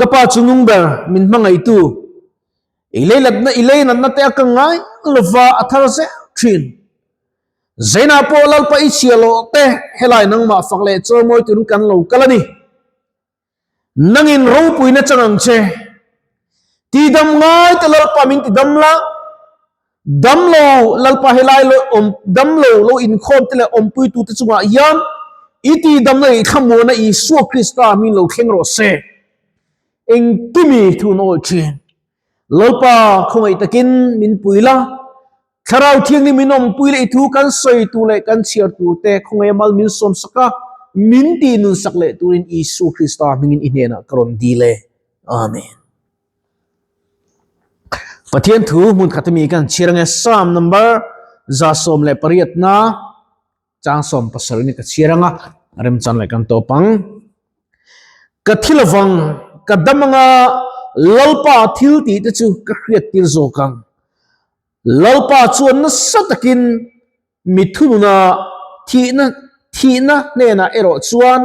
Ka pa chu nung ber min hmangaihtu, i leilatna i leinatna te a ka ngai lova a thar zel thin. Zainah pawh Lalpa i chhia loh te helai nangmah fak leh chawimawi turin kan lo kal a ni. Nangin ropuina chang ang che. Tidam ngai te Lalpa min tidam la, damlo Lalpa helai lo awm damlo lo inkhawm te leh awmpuitu te chungah hian i tidamna leh i thlamuana Isua Krista min lo thleng rawh se. Engkimi thu an awi thin. Lalpa khawngaih takin min pui la, Thlarau Thianghlim min awmpui leh i thu kan sawi tur leh kan chhiar tur te khawngaih mal min sawm sak a, min tih nun sak leh turin Isu Krista hmingin i hnenah ka rawn dil e. Amen. Pathian thu hmun khat ami kan chhiar ange Psalm number 118 na chang 17 ni ka chhiar anga remchan leh kan tawp ang. Ka thi lovang, ka dam anga Lalpa thil tih te chu ka hriat tir zawk ang. Lalpa chuan nasa takin mi thununa thihna thihna hnenah erawh chuan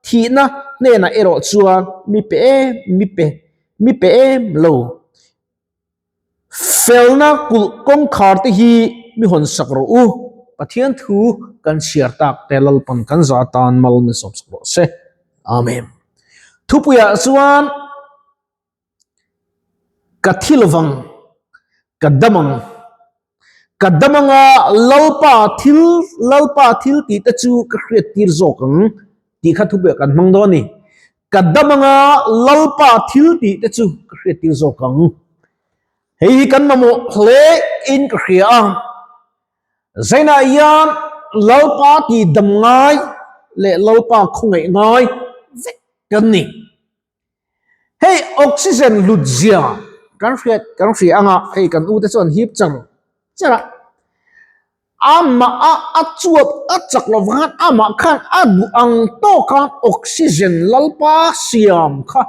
thihna hnenah erawh chuan mi pe em mi pe mi pe em lo. Felna kulh kawngkhar te hi mi hawn sak rawh u. Pathian thu kan chhiar tak te Lalpan kan za tan mal min sawm sak rawh se. Amen. Thupuiah chuan Ka thi lovang, ka dam ang. Ka dam anga Lalpa thil, Lalpa thil tih te chu ka hriat tir zawk ang tih kha thubuai kan hmang dawn a ni. Ka dam anga Lalpa thil tih te chu ka hriat tir zawk ang. Hei hi kan mamawh hle in ka hria a. Zainah hian Lalpa tih dam ngai leh Lalpa khawngaih ngai vek kan ni. Hei oxygen hlut zia kan hriat kan hria anga hei kan u te chuan hip char char a amah a a chuap a chak lo vang amah khan a duh ang tawk a oxygen lalpa siam kha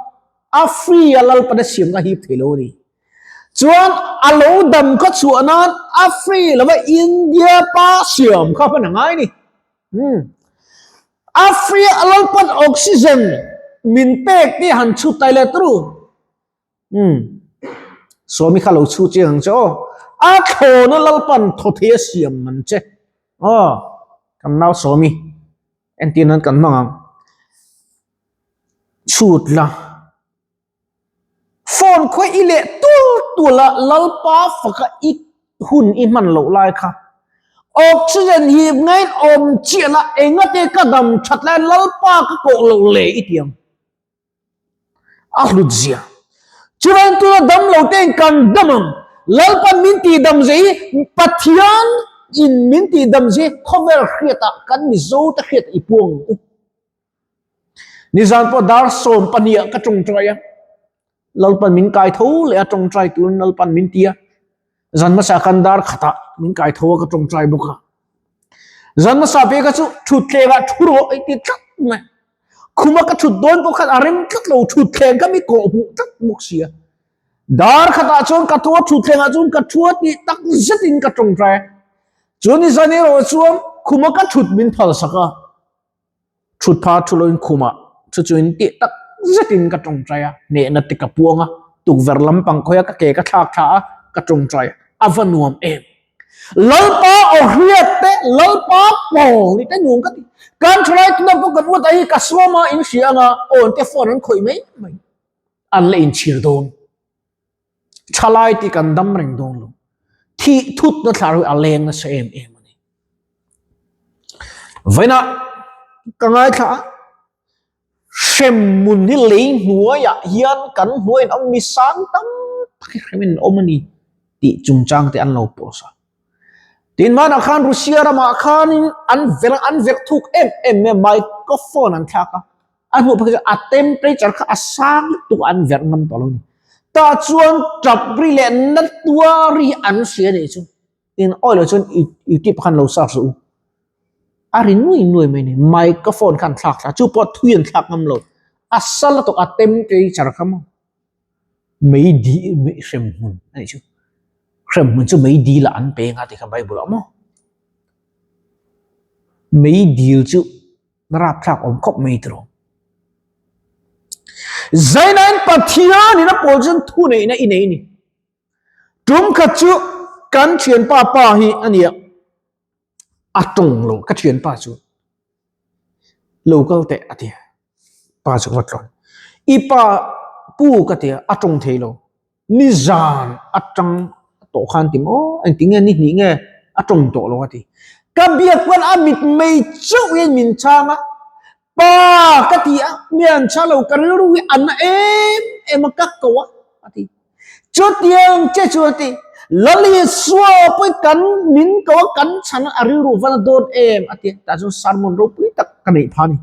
a free a lalpa te siam kha hip thei lo a ni chuan a lo dam kha chhuah nan a free lova India pa siam kha hman a ngai a ni. A free a lalpan oxygen min pek te han chhut tai leh turu. Sawmi kha lo chhu chiang ang che aw. A thlawna lalpan thaw thei a siam man che. Aw kan nau sawmi entir nan kan hmang ang. Chhut la. Phone khawi i leh tul tul a, Lalpa faka i hun i hman loh lai kha. Oxygen hip ngaiin awm chiah la, engate ka dam that lai Lalpa ka koh loh le i ti ang. A hlut zia. Chuan tuna dam lo te in kan dam ang. Lalpa min tih dam zia hi Pathian in min tih dam zia hi khawvel hriatah kan Mizo te hriatah i puang ang u. Nizan pawh dar 12 ah ka tawngtai a, Lalpan min kai tho leh a tawngtai turin Lalpan min ti a, zan hmasa khan dar khatah min kai tho a ka tawngtai bawk a. Zan hmasa pek kha chu thutthleng ah thu rawh i ti tlat mai, khuma ka thut dawn pawh khan a rem tlat lo, thutthleng kha mi kawh hmuh tlat bawk si a. Dar khatah chuan ka thu a, thutthleng ah chuan ka thu a tih tak zetin ka tawngtai a. Chuan nizan erawh chuan khuma ka thut min phalsak a. Thut pha thu loin khumah chu chuin tih tak zetin ka tawngtai a, hnehna te ka puang a, tukverh lampang khawia ka ke ka thlak thla a, ka tawngtai a, a va nuam em. Lalpa aw hriat te, Lalpa pawl ni te nuam ka ti. Kan thalai tuna pawh kan uat a hi ka sawm a, in hria anga awn te phone an khawih mai mai. An la inchhir dawn. Thalai ti kan dam reng dawn lo. Thih thutna thlar hi a leng nasa em em a ni. Vawiinah ka ngaithla a, hremhmun hi lei hnuaiah hian kan hnuaiin awm mi sang tam tak hi hremin an awm a ni tih chungchang te an lo post a. Tin hmanah khan Russia ramah khanin an verh an verh thuk em em mai a, microphone an thlak a, a hmuh phei chuan a temperature kha a sang lutuk a an verh ngam tawh lo a ni. Tah chuan tap ri leh na tuar hi an hria a nih chu. In oil ah chuan youtube khan lo search rawh u. A ri nuai nuai mai a ni. Microphone khan thlak thla chu pawh thui an thlak ngam lo. A sal a tawk a temperature kha maw mei di hrem hmun a nih chu. Hrem hmun chu mei dil ah an peng a tih kha bible ah maw. Mei dil chu rapthlak awm khawp mai tiraw. Zainain Pathianin a pawl chuan thuneihna i nei a ni. Tum khat chu kan thianpa pa hi a nia, a tawng lo ka thianpa chu lo kal teh a ti a, pa chu ka va tlawn. I pa pu ka ti a, a tawng thei lo. Nizan atang tawh khan ti maw engti nge ni hnih nge a tawng tawh lo a ti. Ka biak pawn a mit mei chauh hian min chhang a, pa ka ti a, mi an chhang lo ka rilru hi a na em em a ka ko a a ti. Chutiang che chuan a ti, Lal Isua pawhin kan min ko a kan chhan a rilru va na dawn em a ti a, tah chuan sermon ropui tak ka neih phah a ni.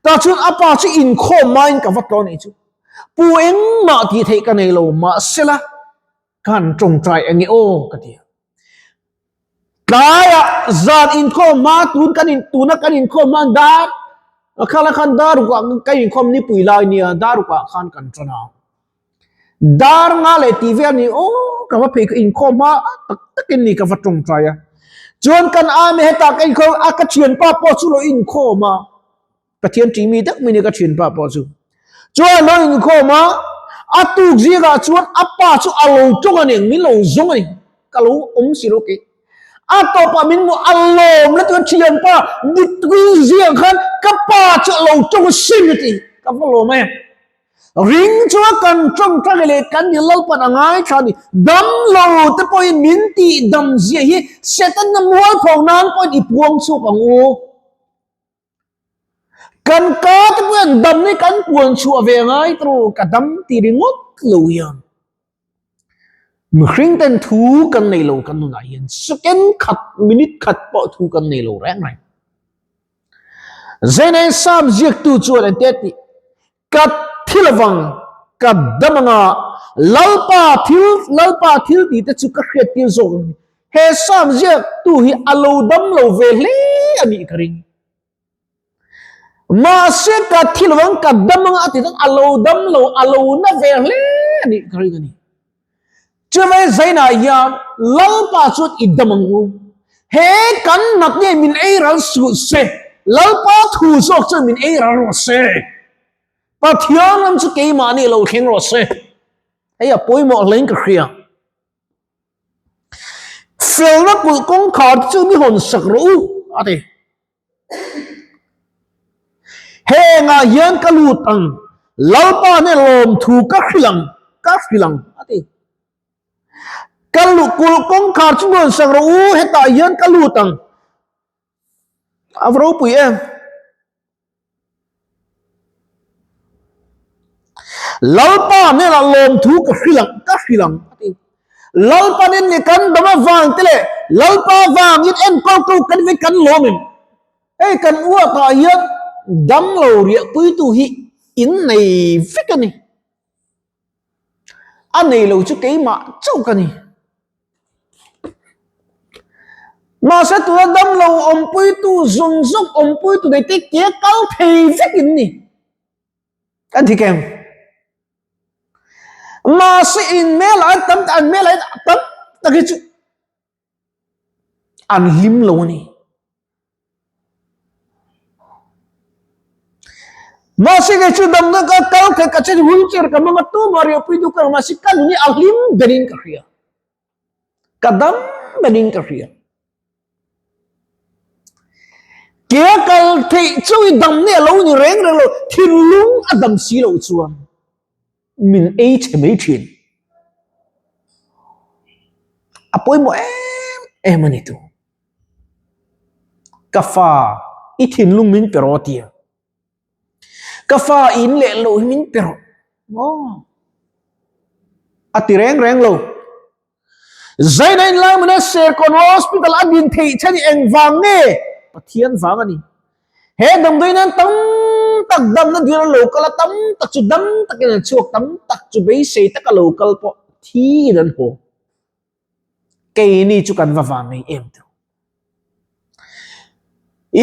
Tah chuan a pa chu inkhawm maiin ka va tlawn anih chu. Pu engmah tih theih ka nei lo mahsela ka han tawngtai enge aw ka ti a. Tlaiah zan inkhawm hma tun kan in tuna kan inkhawm hma dar khala khan dar rukah kan inkhawm nipui lai nia dar rukah khan kan tan a. Dar nga leh tih vel ni aw ka va phei ka inkhawm hma tak takin ni ka va tawngtai a. Chuan kan ame hetah ka inkhawm a ka thianpa pawh chu lo inkhawm a. Pathian ṭihmi deuh mai ni ka ṭhianpa pawh chu. Chuan lo inkhawm a, a tuk zingah chuan a pa chu a lo ṭawng a ni, min lo zawng a ni, ka lo awm si lo kei. A tawpah min hmuh a lawm na chuan ṭhianpa mittui zingah khan ka pa chu a lo ṭawng a sin a ti, ka va lawm em. Ring chunga kan ṭawngṭang leh kan ni Lalpan a ngaithla a ni. Dam lo te pawhin min tih dam zia hi Setana mualpho nan pawhin i puang chhuak ang u. Kan ka te pawh hian dam hi kan puan chhuah ve ngai tawh ka dam ti ringawt lo hian mihring ten thu kan nei lo kan nunah hian second khat minute khat pawh thu kan nei lo reng reng. Zainai Sam ziaktu chuan engtia tih ka thil avang ka dam anga Lalpa thil Lalpa thil tih te chu ka hriat tir zawk ang he Sam ziak tu hi a lo dam lo ve hle a nih ka ring mahse ka thil avang ka dam anga a ti chuan a lo dam lo a lo na ve hle a nih ka ring a ni. Chuvei zainah hian Lalpa chuan i dam ang u. He kan nat nge min ei ral suh se, Lalpa thu zawk chuan min ei ral rawh se. Pathian ram chu keimahni lo thleng rawh se. Hei a pawimawh hlein ka hria. Felna kulh kawngkhar te chu mi hawn sak rawh u, a ti. Hengah hian ka lut ang, Lalpa nen lawmthu ka hrilh ang, ka hrilh ang, a ti. Ka luh kulh kawngkhar chu nuan sak rawh u, hetah hian ka lut ang. A va ropui em? Lalpa hnenah lawmthu ka hrilh ang, ka hrilh ang, a ti. Lalpa nen ni kan dam avang te leh Lalpa vangin enkawl ko kan vei kan lawm em? Hei kan uakah hian damlo riahpuitu hi in nei vek a ni. A nei lo chu keimah chauh ka ni. Mahse tuna damlo awmpuitu zawng zawng awmpuitu nei te ke kal thei vek in ni. Kan thi kem. Mahse in hmelah an tam an hmelah tam tak hi chu an hlim lo a ni. Mahse kei chu damna ka kal thei ka chen wheelchair ka hmang a tumah riahpui duh ka mahse ka nun hi a hlim berin ka hria. Ka dam berin ka hria. Ke a kal theih chu i dam nge a lo ni reng reng lo thinlung a dam si loh chuan min ei chhe mai thin. A pawimawh em em a ni tu. Ka fa i thinlung min pe rawh tia. Ka fa in leh loh hi min pe rawh. Aw. A ti reng reng lo. Zaina in lai muna Serkawn Hospital a din theih chhan hi engvang nge? Pathian vang a ni. He damdawi nan tam tak damna dil a lo kal a, tam tak chu dam takin an chhuak, tam tak chu beisei taka lo kal pawh thiin an haw. Keini chu kan va vang ngei em tu.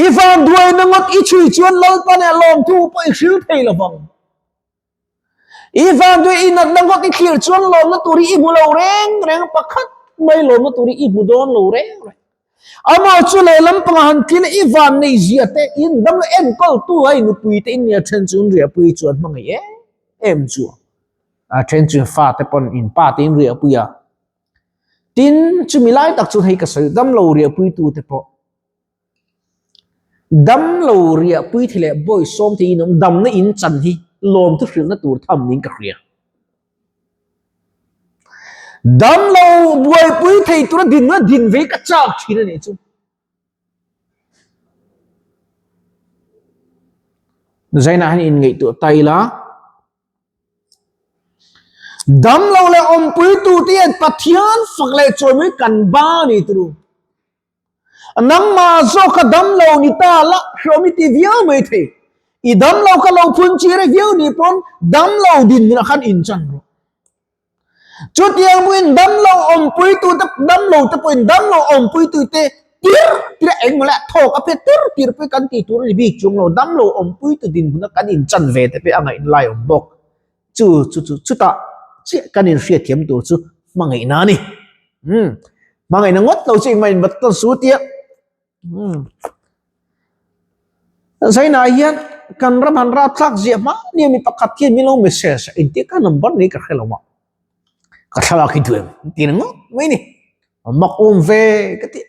I vanduaina ngawt i chhui chuan Lalpa leh lawmthu pawh i hril thei lo vang. I vanduai i natna ngawt i thlir chuan lawmna tur hi i hmu lo reng reng pakhat mai lawmna tur hi i hmu dawn lo reng reng. Amah chu lehlam pangah han thlin i van nei zia te in dam enkawl tu a i nupui te in nia then chu an riahpui chuan hmangaih em. em chu a then chu fa te pawn in pa te in riahpui a tin chumi lai tak chu hei ka sawi damlo riahpui tu te pawh damlo riahpui the leh bawi sawm thei in awm damna in chan hi lawm thu hrilhna tur tham niin ka hria. Damlo buaipui thei tura dinna din ve ka chak thin a nih chu. Zainah hian inngaihtuah ta ila, Damlo leh awmpui tute hian Pathian fak leh chawimawi kan ba a ni turu. Nangmah zawk kha damlo ni ta la hreawm i ti viau mai thei. I damlo kha lo phun chir viau ni pawn damlo dinhmunah khan inchan rawh. Chutiang pawhin damlo awmpuitute, damlo te pawhin damlo awmpuitute tir tir a engmaw leh thawk a phet tir tir pawh kan tih tur a ni bik chung lo. Damlo awmpuitu dinhmuna kan inchan ve te pawh a ngaih lai awm bawk. Chu chu chu chutah chiah kan inhriatthiam tur chu hmangaihna a ni. Umm hmangaihna ngawt lo chu engmah inbat tawn su tia. Umm Zainah hian kan ram han rapthlak ziah hma nia mi pakhat hian min lo message a engtia ka number nei ka hre lo a ka thlalak hi duh em ti na ngawt mai ni a mak awm ve ka ti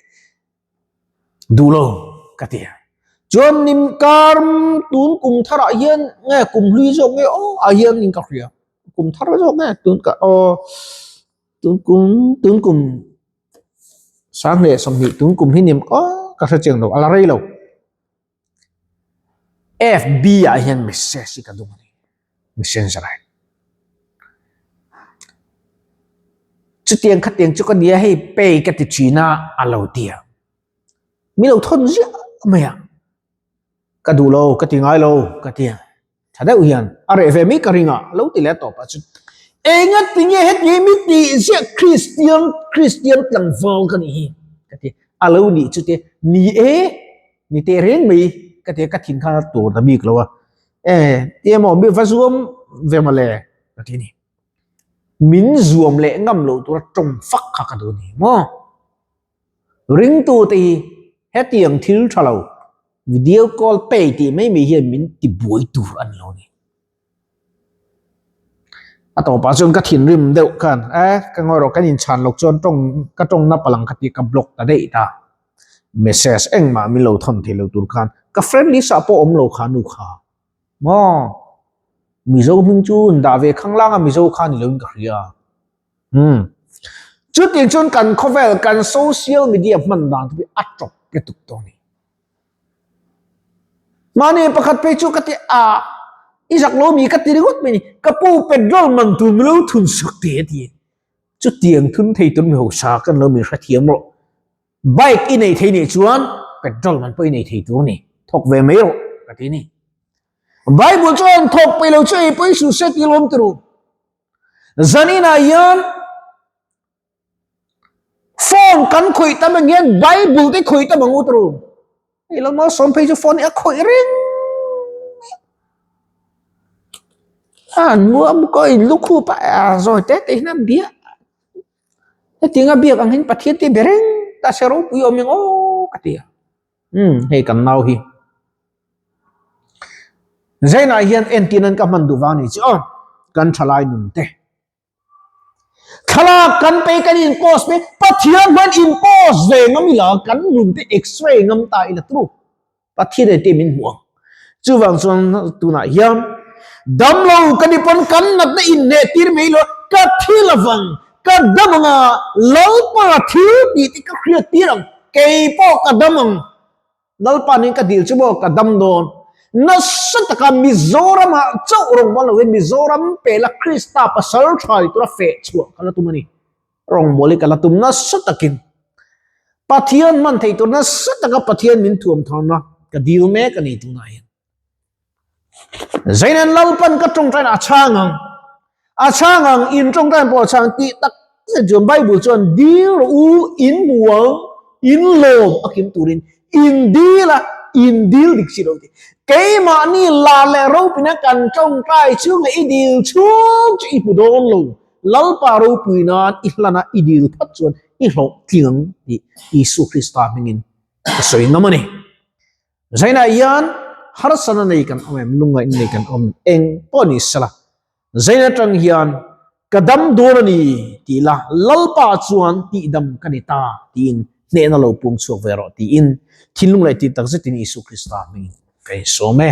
duh lo ka ti a chuan nim kar tun kum tharah hian nge kum hlui zawk nge aw ah hian in ka hria kum thar zawk nge tun ka aw tun kum tun kum 2020 tun kum hi nim aw ka hre chiang lo a la rei lo FB ah hian message hi ka dawng a ni messenger ah hian chutiang khatiang chu ka nia hei pay ka ti thin a a lo ti a mi lo thawn ziah mai a ka duh lo ka ti ngai lo ka ti a. Tha deuh hian a reh ve mai ka ring a, lo ti leh tawp ah chuan enga tinge heti mi tih ziah Kristian Kristian tlangval ka nih hi ka ti a lo nih chu te ni e ni teh reng mai ka ti a ka thin khan a tur ta bik lo a e ti emaw mi va zuam ve mawle ka ti a ni min zuam leh ngam loh tura tawng fak kha ka duh a ni maw. Ringtute hi hetiang thil tha lo video call pay tih mai mai hian min ti buai tur a ni lo ni. A tawpah chuan ka thinrim deuh khan e ka ngawi rawh kan inchhan lawk chuan tawng ka tawngna palang kha tih ka block ta daih ta. Message engmah min lo thawn thei lo tur khan ka friend list ah pawh awm lo kha nu kha maw Mizo hming chu dah ve khanglang a Mizo kha ni loin ka hria. Umm. Chutiang chuan kan khawvel, kan social media hman dan te pawh a tawp lutuk tawh a ni. Mahni pakhat phei chu ka ti a, i zak lo mi ka ti ringawt mai a ni. Ka pu petrol man tur mi lo thun sak teh a ti. Chutiang thun thei tur mi hausa kan lo min hrethiam rawh. Bike i nei thei nih chuan petrol man pawh i nei thei tur a ni. Thawk ve mai rawh ka ti a ni. Bible chuan thawk peih lo chu ei pawh i suh se tih lawm tur u. Zaninah hian phone kan khawih tam ang hian Bible te khawih tam ang u tawh. Hei lo malsawm phei chu phone hi a khawih reng a nuam ko in lukhup a zawi te te hian a biak hetiang a biak ang hian Pathian te be reng ta se ropui awm ang aw ka ti a. Umm hei kan nau hi. Zainah hian entir nan ka hman duh vang ni chu aw kan thalai nun te. Thlalak kan pe kan in post mai Pathian hman in post ve ngam ila kan nun te x-ray ngam ta ila tru. Pathian eng te min hmuh ang. Chuvang chuan tunah hian damlo ka ni pawn kan natna inhneh tir mai lo ka thi lovang ka dam anga Lalpa thil tih te ka hriat tir ang kei pawh ka dam ang Lalpa nen ka dil chu maw ka dam dawn nasa taka Mizoram ah chauh rawngbâwl lo hian Mizoram pela Krista pasal tha ni tura feh chhuah ka la tum a ni. Rawngbâwl hi ka la tum nasa takin Pathian hman theih tur nasa taka Pathian min thuam tharna ka dil mek a ni tunah hian. Zainan Lalpan ka tawngtaina a chhang ang, a chhang ang, in tawngtaina pawh a chhang tih tak zet chuan Bible chuan dil rawh u, in hmu ang, in lawm a kim turin in dil a, in dil dik si lo tih. Keimahni lar leh ropuina kan tawngtai chhung leh i dil chhung chu i hmu dawn lo. Lalpa ropui nan i hlana i dil phat chuan i hlawhtling ang tih Isu Krista hmingin ka sawi ngam a ni. Zainah hian harsatna nei kan awm em, lungngaihna nei kan awm eng pawh ni sela. Zain atang hian ka dam dawn a ni tih la, Lalpa chuan tihdam ka ni ta tiin hnehna lo pung chhuak ve rawh tiin thinlung leh tih tak zetin Isua Krista hmingin ka insawm e.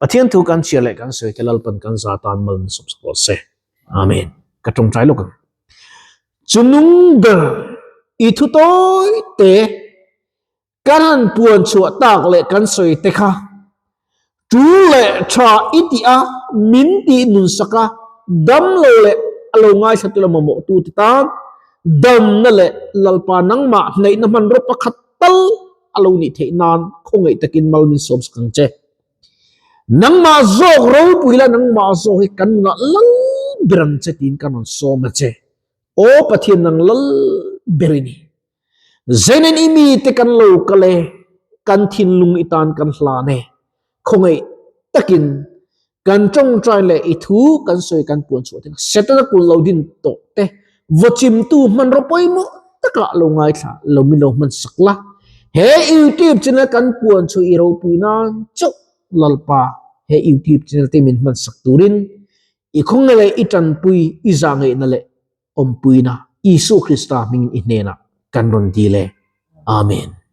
Pathian thu kan chhiar leh kan sawi te Lalpan kan za tan mal min sawm sak rawh se. Amen. Ka tawngtai lawk ang. Chunung ber i thu tawi te Kan han puan chhuah tak leh kan sawi te kha tul leh tha i tih a, min tih nun sak a, dam lo leh a lo ngaithla tu la mamawh tu te tan damna leh Lalpa nangmah hnaihna hmanraw pakhat tal a lo nih theih nan khawngaih takin mal min sawm sak ang che. Nangmah zawk ropui la nangmah zawk hi kan nunah lal ber ang che tiin kan rawn sawm a che. Aw Pathian nang lal ber i ni. Zenin i mite kan lo kal e, kan thinlung i tan kan hlan e, khawngaih takin kan tawngtai leh i thu kan sawi kan puan chhuah te kha Setana kul lo din tawh te vawchimtu hmanraw pawimawh takah lo ngaithla lo min lo hman sak la. He YouTube channel kan puan chhuah i ropui nan chauh Lalpa he YouTube channel te min hman sak turin i khawngaih leh i tanpui i zahngaihna leh awmpuina Isua Krista hmingin i hnenah kan rawn dil e. Amen.